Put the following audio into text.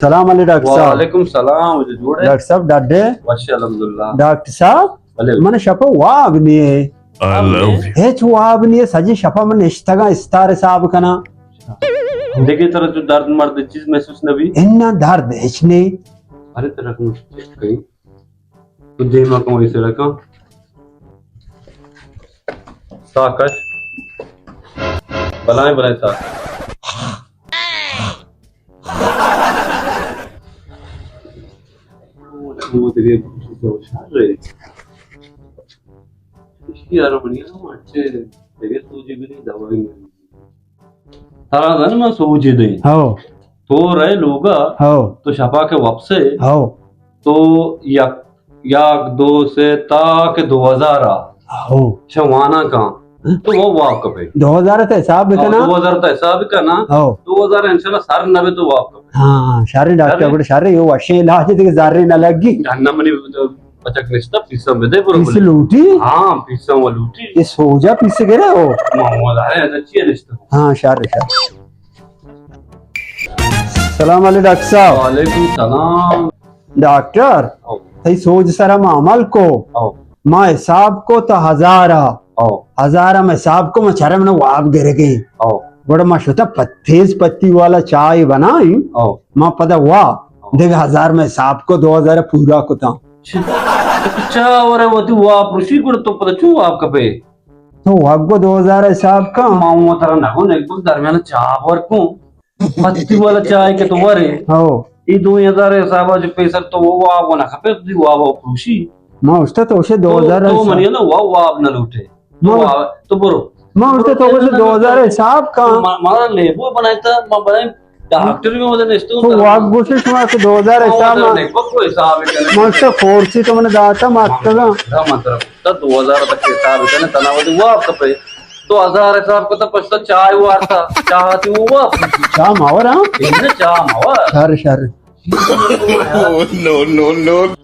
سلام علیکم ڈاکٹر صاحب۔ وعلیکم سلام، جوڑ ئے؟ ڈاکٹر صاحب، ڈاڈے؟ وش، الحمدللہ۔ ڈاکٹر صاحب، بلے۔ من شپا واب نیے۔ I love you۔ ہچ واب نیے، سجی شپا من نشتگاں، استار حساب کناں۔ دیکھے، ترا جو درد مرد چیز محسوس نہ بی؟ انا درد ہچ نہیں۔ ارے، ترا کم چیک کئی۔ تو دیما کم ایسے رکھاں۔ ساہ کش۔ بلائیں، بلائیں ساہ۔ ترا زن ما سوجے دیں۔ ہو۔ تو رہے لوگا۔ ہو۔ تو شپا کے وپسے۔ ہو۔ تو یک، یک، دو، سے تا کہ دو ہزار آ۔ ہو۔ شوانا کان۔ تو وہ واب کپے۔ دو ہزار تا حساب بکنا۔ ہاں، دو ہزار تا حساب بکنا۔ ہو۔ دو ہزار انشاءاللہ سر نہ بے تو واب کپے۔ ہاں، شر ڈاکٹر، شر۔ بڑے شر، یو وشیں علاج دیگه زر نہ لگی۔ جہنم منی بچک نشتا، پیسا بدے برو پیس بولے۔ لوٹی؟ ہاں، پیسا وہ لوٹی۔ یہ سوجا پیس گرے ہو؟ ما وہ ظاہر ہے، اچھی ہے نشتا۔ ہاں، شر، شر۔ سلام علیکم ڈاکٹر صاحب۔ وعلیکم سلام۔ ڈاکٹر، او۔ تئی سوج سرا ما عمل کو۔ او۔ ما حساب کو تا ہزارا۔ او۔ ہزارا ما حساب کو، ما چرے من واب گرگے۔ او۔ گڑا ما شتا پت-، تیز پتی والا چائے بنائیں۔ او۔ ما پدا وا، او۔ دیگه ہزار ما حساب کو، دو ہزار پورا کتا۔ چ-، چا ورے وتی واب پروشی گڑا تو پدا چو واب کپے؟ تو واب کو دو ہزار حساب کا۔ ما وہ ترا نہ کو، نیک بخت درمیان چاہ ور کو۔ پتی والا چائے کہ تو ورے۔ ہو۔ ای دو ہزار حسابا جو پیسر تو وہ واب نہ کپے، تو واب پروشی۔ ما اشتا تو اسے تو، دو ہزار تو حساب۔ منی نا واب، واب نہ لوٹے۔ تو ما واب، تو برو۔ ما اشتا تو اسے دو ہزار حساب کا۔ تو ما-، مارا لیبو بنائے تا، ما بنائے ڈاکٹر بھی مدد نشتو تو۔ واب گوشش ما کہ دو ہزار حساب ما۔ ما اشتا فورسی تو من داتا ما اتگا۔ ہاں، من طرف۔ تا دو ہزار تک حساب کنے، تنا وتی واب کپے۔ تو ہزار حساب کتا، پشتا چائے وارتا، چاہ تی وہ واب۔ چاہ ماور، ہاں؟ انہیں چاہ ماور۔ شر، شر۔ نو، نو، نو۔